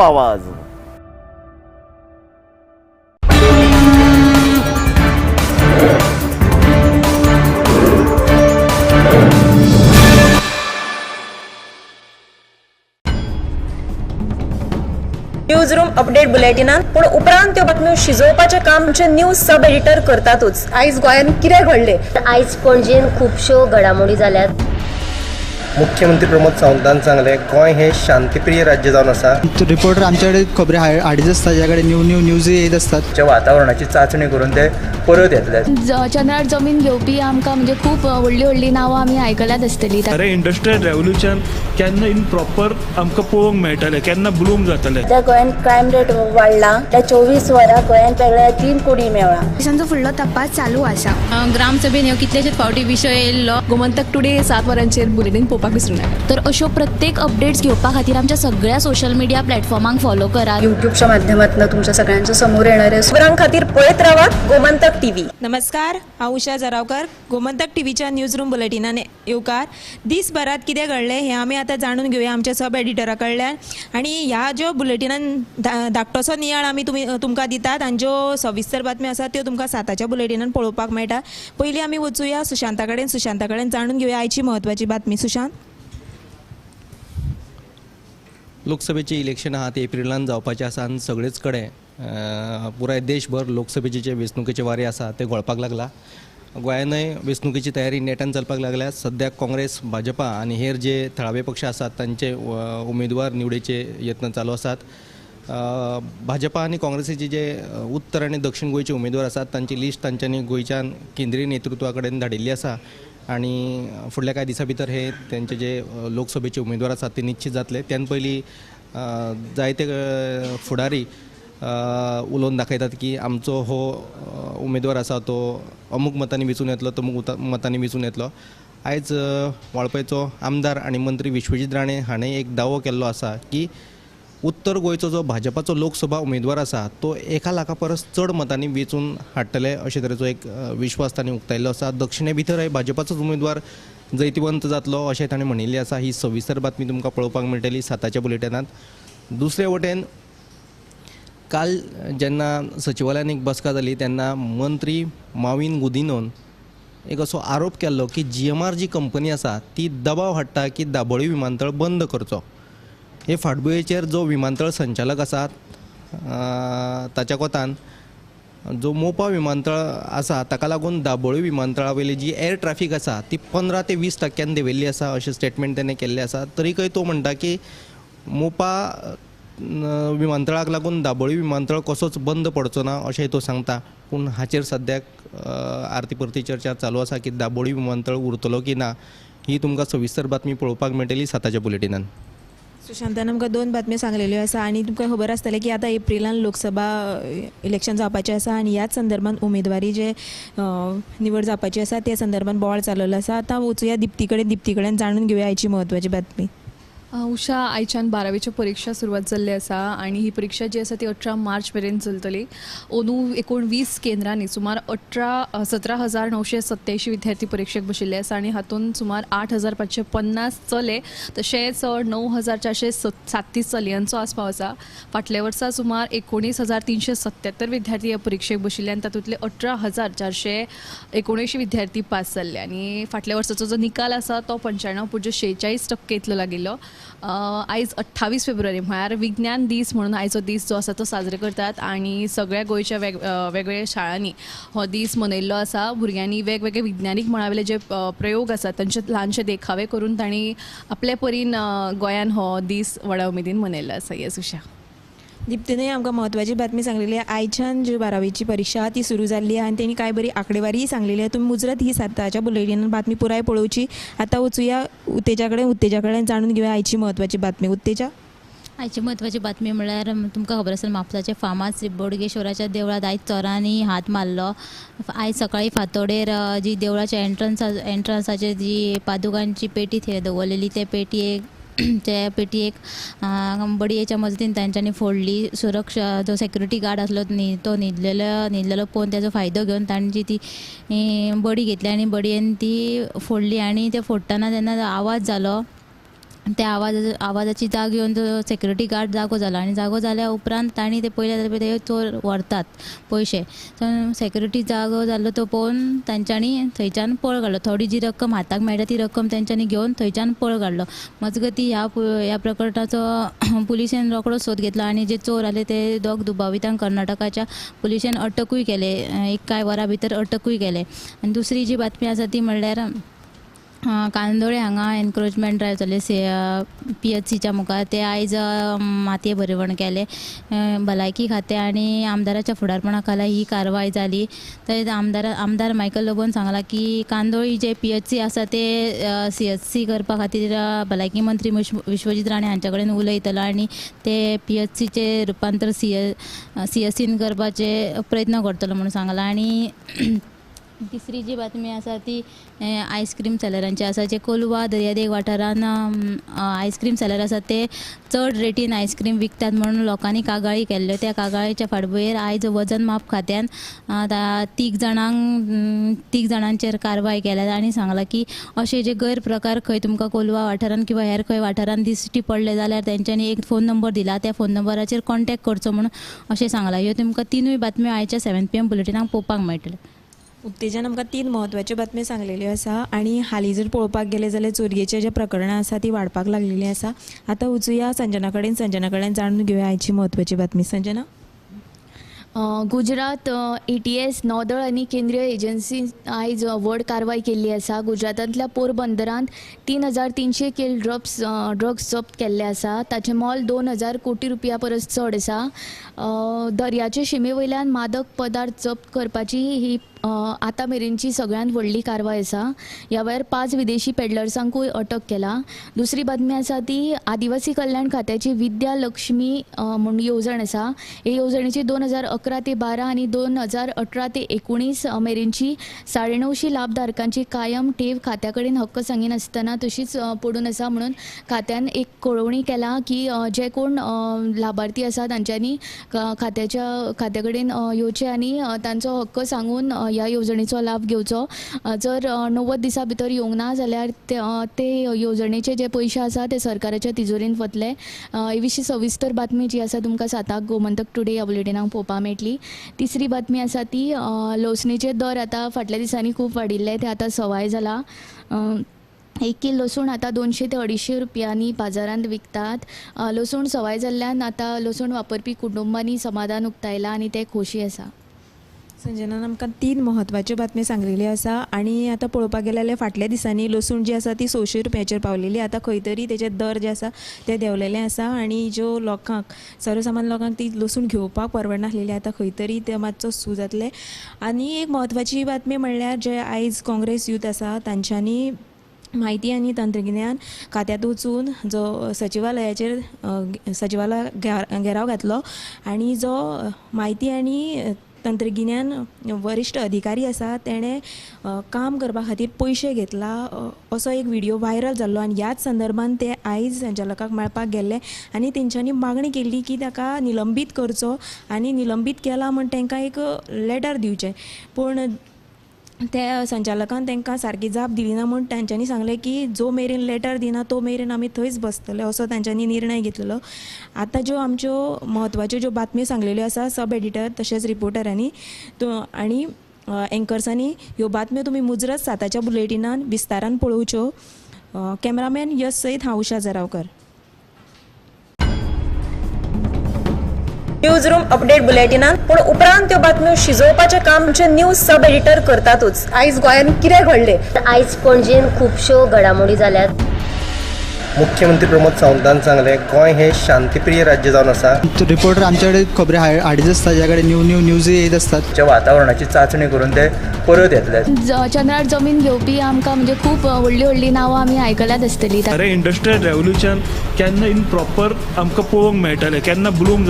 आवाज. News room update बुलेटिनान पूण उपरांत त्यो बातम्यो शिजोवपाचें काम आमचे न्यूज सब एडिटर करतातूच. आयज गोंयांत कितें घडलें? आयज पणजेन खुबश्यो घडामोडी जाल्यात. मुख्यमंत्री प्रमोद सावंतान सांगलें, गोंय हें शांतीप्रिय राज्य जावन आसा. रिपोर्टर आमच्याकडे खबरी हाडीत आसता, ज्या कडेन न्यू न्यू न्यूज येत आसतात. वातावरणाची चाचणी करून ते परत येतले. चंद्रार जमीन घेवपी आमकां म्हणजे खूब व्हडलीं व्हडलीं नांवां आमी आयकल्यात आसतलीं. अरे इंडस्ट्रियल रेवोल्युशन केन्ना इन प्रॉपर आमकां पळोवंक मेळटलें, केन्ना ब्लूम जातलें. सध्या गोंयांत क्रायम रेट वाडला. त्या 24 वरां गोंयांत वेगळ्या 3 कुडी मेळ्ळा. पोलिसांचो फुडलो तपास चालू आसा. ग्रामसभेन ह्यो कितलेशेच फावटी विशय येयल्लो. गोमंतक टुडे 7 वरांचेर बुलेटीन पळोवपाक विसरूं नाका. तर अश्यो प्रत्येक अपडेट्स घेवपा खातीर आमच्या सगळ्या सोशल मिडिया प्लॅटफॉर्मांक फॉलो करात. युट्यूबच्या माध्यमातून तुमच्या सगळ्यांच्या समोर येणार आहे. खबरां खातीर पळयत रावात गोमंतक टीव्ही. नमस्कार, हांव उषा जरावकर, गोमंतक टीव्हीच्या न्यूज रूम बुलेटिनान येवकार. दीसभरात कितें घडलें हें आमी आतां जाणून घेवया आमच्या सब एडिटरा कडल्यान. आनी ह्या ज्यो बुलेटिनान धाकटोसो नियाळ आमी तुमकां दितात आनी ज्यो सविस्तर बातम्यो आसात त्यो तुमकां 7च्या बुलेटिनान पळोवपाक मेळटा. पयलीं आमी वचुया सुशांता कडेन. सुशांता कडेन जाणून घेवया आयची म्हत्वाची बातमी. सुशांत, लोकसभेचे इलेक्शन आहा ते एप्रिलान जावपाचें आसा आनी सगळेच कडेन पुराय देशभर लोकसभेचे जे वेंचणुकेचे वारें आसा ते घोळपाक लागला. गोंयानय वेंचणुकेची तयारी नेटान चलपाक लागल्या. सद्याक काँग्रेस, भाजपा आनी हेर जे थळावे पक्ष आसात तांचे उमेदवार निवडीचे यत्न चालू आसात. भाजपा आनी काँग्रेसीचे जे उत्तर आनी दक्षिण गोंयचे उमेदवार आसात तांची लिस्ट तांच्यांनी गोंयच्यान केंद्रीय नेतृत्वा कडेन धाडिल्ली आसा आनी फुडल्या कांय दिसां भितर हे तांचे जे लोकसभेचे उमेदवार आसात ते निश्चीत जातले. त्यान पयलीं जायते फुडारी उलोवन दाखयतात की आमचो हो उमेदवार आसा तो अमूक मतांनी वेंचून येतलो, तमूक मतांनी वेंचून येतलो. आयज वाळपयचो आमदार आनी मंत्री विश्वजीत राणे हाणें एक दावो केल्लो आसा की उत्तर गोंयचो जो भाजपाचो लोकसभा उमेदवार आसा तो 1 लाखा परस चड मतांनी वेंचून हाडटले अशे तरेचो एक विश्वास तांणी उक्तायल्लो आसा. दक्षिणे भितरय भाजपाचोच उमेदवार जैतिवंत जातलो अशें ताणें म्हणिल्लें आसा. ही सविस्तर बातमी तुमकां पळोवपाक मेळटली 7च्या बुलेटिनांत. दुसरे वटेन काल जेन्ना सचिवालयान एक बसका जाली तेन्ना मंत्री माविन गुदिनोन एक असो आरोप केल्लो की GMR जी कंपनी आसा ती दबाव हाडटा की दाबोळी विमानतळ बंद करचो. हे फाटभुंयेचेर जो विमानतळ संचालक आसा ताच्या कोतान जो मोपा विमानतळ आसा ताका लागून दाबोळी विमानतळा वयली जी एअर ट्रॅफिक आसा ती 15 ते 20% देंविल्ली आसा अशें स्टेटमेंट ताणें केल्लें आसा. तरीकय तो म्हणटा की मोपा विमानतळाक लागून दाबोळी विमानतळ कसोच बंद पडचो ना अशें तो सांगता. पूण हाचेर सद्याक आरती परती चर्चा चालू आसा की दाबोळी विमानतळ उरतलो की ना. ही तुमकां सविस्तर बातमी पळोवपाक मेळटली 7च्या बुलेटिनान. सुशांतान आमकां 2 बातम्यो सांगलेल्यो आसा आनी तुमकां खबर आसतलें की आतां एप्रिलान लोकसभा इलेक्शन जावपाचें आसा आनी ह्याच संदर्भान उमेदवारी जे निवड जावपाची आसा त्या संदर्भान बोवाळ चालवलो आसा. आतां वचुया दिप्ती कडेन. दिप्ती कडेन जाणून घेवया आयची म्हत्वाची बातमी. उषा, आयच्यान 12वीच्यो परिक्षा सुरवात जाल्ली आसा आनी ही परिक्षा जी आसा ती 18 मार्च मेरेन चलतली. अंदू 19 केंद्रांनी सुमार 17,987 विद्यार्थी परिक्षेक बशिल्ले आसा आनी हातूंत सुमार 8,550 चले तशेंच 9,437 चलयांचो आस्पाव आसा. फाटल्या वर्सा सुमार 19,377 विद्यार्थी ह्या परिक्षेक बशिल्ले आनी तातूंतले 18,479 विद्यार्थी पास जाल्ले आनी फाटल्या वर्साचो जो निकाल आसा तो 95.46% इतलो लागिल्लो. आयज 28 फेब्रुवारी म्हळ्यार विज्ञान दीस म्हणून आयचो दीस जो आसा तो साजरो करतात आनी सगळ्या गोंयच्या वेगवेगळ्या शाळांनी हो दीस मनयल्लो आसा. भुरग्यांनी वेगवेगळे विज्ञानीक मळावेले जे प्रयोग आसात तांचे ल्हानशे देखावे करून तांणी आपल्या परीन गोंयान हो दीस व्हडा उमेदीन मनयल्लो आसा. येस उषा. दिप्तीनय आमकां म्हत्वाची बातमी सांगलेली. आयच्यान ज्यो 12वीची परिक्षा ती सुरू जाल्ली आनी तेणी कांय बरी आंकडेवारीय सांगलेली. तुमी मुजरत ही 7च्या बुलेटिनान बातमी पुराय पळोवची. आतां वचुया उत्तेजा कडेन. उत्तेजा कडेन जाणून घेवया आयची म्हत्वाची बातमी. उत्तेजा, आयची म्हत्वाची बातमी म्हळ्यार तुमकां खबर आसा म्हापसाचे फामाद श्री बोडगेश्वराच्या देवळांत आयज चोरांनी हात मारलो. आयज सकाळीं फांतोडेर जी देवळाच्या एंट्रन्साचेर जी पादुकांची पेटी थंय दवरलेली त्या पेटयेक बडयेच्या मजतीन तांच्यांनी फोडली. सुरक्षा जो सेक्युरिटी गार्ड आसलो तो न्हिदलेलो पळोवन ताजो फायदो घेवन तांची ती बडी घेतली आनी बडयेन ती फोडली आनी ते फोडटना तेन्ना आवाज जालो. त्या आवाजाची जाग येवन तो सेक्युरिटी गार्ड जागो जालो आनी जागो जाल्या उपरांत तांणी ते पयले जाल्यार ते चोर व्हरतात पयशे. सेक्युरिटी जागो जाल्लो तो पळोवन तांच्यांनी थंयच्यान पळ काडलो. थोडी जी रक्कम हाताक मेळटा ती रक्कम तांच्यांनी घेवन थंयच्यान पळ काडलो. मजगती ह्या प्रकरणाचो पुलिशेन रोखडो सोद घेतलो आनी जे चोर आले ते दोग दुबावितांक कर्नाटकाच्या पुलिशेन अटकूय केले, एक कांय वरां भितर अटकूय केले. आनी दुसरी जी बातमी आसा ती म्हणल्यार कांदोळे हांगा एनक्रोचमेंट ड्रायव्ह जाले PHCच्या मुखार, ते आयज मातये भरवण केले. भलायकी खातें आनी आमदाराच्या फुडारपणा खाला ही कारवाय जाली. तशेंच आमदार मायकल लोबोन सांगला की कांदोळी जे PHC आसा ते CHC करपा खातीर भलायकी मंत्री विश्वजीत राणे हांच्या कडेन उलयतलो आनी ते PHCचे रुपांतर CHCन करपाचे प्रयत्न करतलो म्हणून सांगला. आनी तिसरी जी बातमी आसा ती आयस्क्रीम सेलरांची आसा, जे कोलवा दर्यादेग वाठारान आयस्क्रीम सेलर आसा ते चड रेटीन आयस्क्रीम विकतात म्हणून लोकांनी कागाळी केल्ल्यो. त्या कागाळीच्या फाटभुंयेर आयज वजन माप खात्यान तीग जाणांचेर कारवाय केल्या आनी सांगलां की अशे जे गैरप्रकार खंय तुमकां कोलवा वाठारान किंवा हेर खंय वाठारान दिश्टी पडले जाल्यार तेंच्यांनी एक फोन नंबर दिला, त्या फोन नंबराचेर कॉन्टेक्ट करचो म्हणून अशें सांगलां. ह्यो तुमकां तिनूय बातम्यो आयच्या 7 PM बुलेटिनाक पळोवपाक मेळटल्यो. उत्तेजन आमकां तीन म्हत्वाच्यो बातम्यो सांगलेल्यो आसा आनी हालीं जर पळोवपाक गेलें जाल्यार चोरयेचे जे प्रकरणां आसा ती वाडपाक लागलेली आसा. आतां वचुया संजना कडेन, संजना कडेन जाणून घेवया आयची म्हत्वाची बातमी. संजना. गुजरात ATS नौदळ आनी केंद्रीय एजन्सी आयज व्हड कारवाय केल्ली आसा. गुजरातांतल्या पोरबंदरांत 3300 किल ड्रग्स जप्त केल्ले आसा. ताचें मोल 2000 कोटी रुपया परस चड आसा. दर्याचे शिमे वयल्यान मादक पदार्थ जप्त करपाची ही आतां मेरेनची सगळ्यांत व्हडली कारवाय आसा. ह्या वेळार 5 विदेशी पेडलर्सांकूय अटक केला. दुसरी बातमी आसा ती आदिवासी कल्याण खात्याची विद्या लक्ष्मी म्हूण येवजण आसा. हे येवजणेची 2011 ते 12 आनी 2018 ते 19 मेरेनची 950 लाभधारकांची कायम ठेव खात्या कडेन हक्क सांगिनासतना तशीच पडून आसा म्हणून खात्यान एक कळोवणी केला की जे कोण लाभार्थी आसा तांच्यांनी खात्या कडेन येवचें आनी तांचो हक्क सांगून ह्या येवजणेचो लाभ घेवचो. जर 90 दिसां भितर येवंक ना जाल्यार ते येवजणेचे जे पयशे आसा ते सरकाराच्या तिजोरीन वतले. हे विशीं सविस्तर बातमी जी आसा तुमकां 7 गोमंतक टुडे ह्या बुलेटिनाक पळोवपाक मेळटली. तिसरी बातमी आसा ती लसणीचे दर आतां फाटल्या दिसांनी खूब वाडिल्ले, ते आतां सवाय जाला. 1 कील लसूण आतां 200 ते 250 रुपयांनी बाजारांत विकतात. लसूण सवाय जाल्ल्यान आतां लसूण वापरपी कुटुंबांनी समाधान उक्तायलां आनी ते खोशी आसा. संजनान आमकां तीन म्हत्वाच्यो बातम्यो सांगलेल्यो आसा आनी आतां पळोवपाक गेलें जाल्यार फाटल्या दिसांनी लसूण जी आसा ती 600 रुपयाचेर पावलेली. आतां खंय तरी तेजे दर जे आसा ते देंवलेले आसा आनी ज्यो लोकांक सर्वसामान्य लोकांक ती लसूण घेवपाक परवडनासलेली आतां खंय तरी ते मातसो सू जातले. आनी एक म्हत्वाची बातमी म्हणल्यार जे आयज काँग्रेस यूथ आसा तांच्यांनी म्हायती आनी तंत्रगिन्यान खात्यांत वचून जो सचिवालयाचेर सचिवालय घेराव घातलो आनी जो म्हायती आनी तंत्रगिन्यान वरिश्ठ अधिकारी आसा तेणें काम करपा खातीर पयशे घेतला असो एक व्हिडियो व्हायरल जाल्लो आनी ह्याच संदर्भान ते आयज संचालकाक मेळपाक गेल्ले आनी तेंच्यांनी मागणी केल्ली की ताका निलंबीत करचो आनी निलंबीत केला म्हण तांकां एक लेटर दिवचें, पूण त्या संचालकान तांकां सारकी जाप दिली ना म्हूण तांच्यांनी सांगलें की जो मेरेन लेटर दिना तो मेरेन आमी थंयच बसतले असो तांच्यांनी निर्णय घेतलेलो. आतां ज्यो आमच्यो म्हत्वाच्यो ज्यो बातम्यो सांगलेल्यो आसा सब एडिटर तशेंच रिपोर्टरांनी आनी एंकर्सांनी ह्यो बातम्यो तुमी मुजरत 7च्या बुलेटिनान विस्तारान पळोवच्यो. कॅमेरामॅन यश सयत हांव Usha Jaravkar. News room update बुलेटिनान पूण उपरांत त्यो बातम्यो शिजोवपाचें काम आमचे न्यूज सब एडिटर करतातूच. आयज गोंयांत कितें घडलें? आयज पणजेन खुबश्यो घडामोडी जाल्यात. मुख्यमंत्री प्रमोद सावंतान सांगलें गोंय हें शांतीप्रिय राज्य जावन आसा. रिपोर्टर आमच्याकडे खबरी हाडीत आसता, ज्या कडेन न्यू न्यू न्यूज येत आसतात. वातावरणाची चांचणी करून ते परत येतले. चंद्रार जमीन घेवपी आमकां म्हणजे खूब व्हडली व्हडली नांवां आमी आयकल्यात आसतली. अरे इंडस्ट्रियल रेवोल्युशन केन्ना इन प्रॉपर आमकां पळोवंक मेळटलें, केन्ना ब्लूम जातलें.